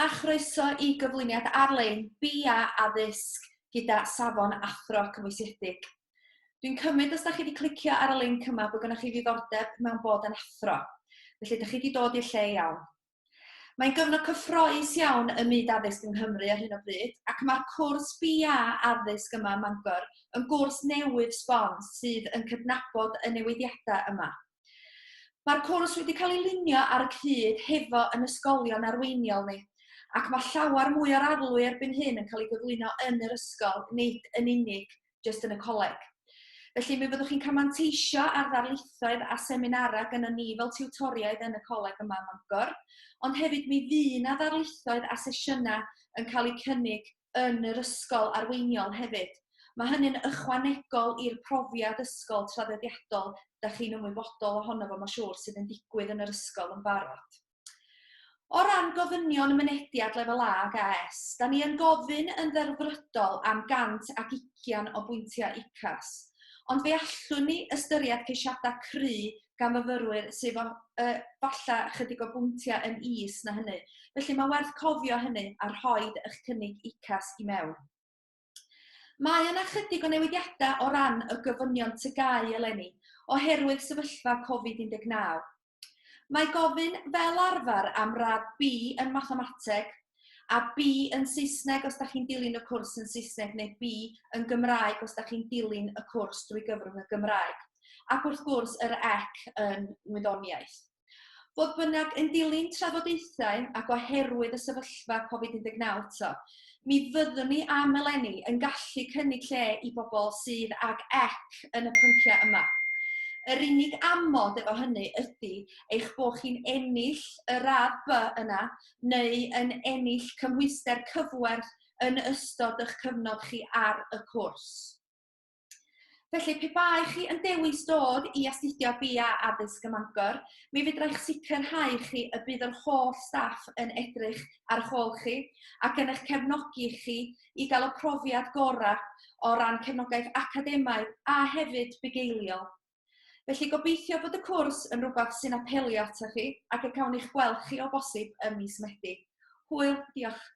a chroeso i gyflwyniad ar-lein BA Addysg gyda Safon Athro Cymwysiedig. Dwi'n cymryd os da chi wedi clicio ar y linc yma bod gennych chi ddiddordeb mewn bod yn athro. Felly da chi wedi dod i'r lle iawn. Mae'n gyfnod cyffroes iawn ym myd addysg yng Nghymru ar hyn o bryd ac mae'r cwrs BA Addysg yma ym Mangor yn gwrs newydd sbon sydd yn cydnabod y newidiadau yma. Mae'r cwrs wedi cael ei lunio ar y cyd hefo yn ysgolion arweiniol ni, ac mae llawer mwy o'r arlwy erbyn hyn yn cael ei gyflwyno yn yr ysgol, nid yn unig jyst yn y coleg. Felly mi fyddwch chi'n cael manteisio ar ddarlithoedd a seminarau gynnon ni fel tiwtoriaid yn y coleg yma ym Mangor, ond hefyd mi fydd 'na ddarlithoedd a sesiynau yn cael eu cynnig yn yr ysgol arweiniol hefyd. Mae hynny'n ychwanegol i'r profiad ysgol traddodiadol da chi'n ymwybodol ohono fo, mae'n siŵr, sydd yn digwydd yn yr ysgol yn barod. O ran gofynion mynediad lefel A ac AS, da ni yn gofyn yn ddelfrydol am 120 o bwyntiau UCAS, ond fe allwn ni ystyried ceisiadau cry gan fyfyrwyr sydd efo yy falla chydig o bwyntiau yn is na hynny. Felly mae'n werth cofio hynny a rhoid eich cynnig UCAS i mewn. Mae yna chydig o newidiadau o ran y gofynion TGAU eleni oherwydd sefyllfa Covid-19. Mae gofyn fel arfer am radd B yn Mathemateg a B yn Saesneg os da chi'n dilyn y cwrs yn Saesneg neu B yn Gymraeg os da chi'n dilyn y cwrs drwy gyfrwng y Gymraeg. Ac wrth gwrs yr ec yn Ngwyddoniaeth. Fodd bynnag, yn dilyn trafodaethau ac oherwydd y sefyllfa Covid-19 eto, mi fyddwn ni am eleni yn gallu cynnig lle i bobl sydd ag ec yn y pynciau yma. Yr unig amod efo hynny ydy eich bod chi'n ennill y radd B yna neu yn ennill cymhwyster cyfwerth yn ystod eich cyfnod chi ar y cwrs. Felly, pe bai chi yn dewis dod i astudio BA Addysg ym Mangor, mi fedrai'ch sicrhau chi y bydd yr holl staff yn edrych ar eich ôl chi ac yn eich cefnogi chi i gael y profiad gorau o ran cefnogaeth academaidd a hefyd bugeiliol. Felly gobeithio bod y cwrs yn rhywbeth sy'n apelio atoch chi ac y cawn eich gweld chi o bosib ym mis Medi. Hwyl, diolch.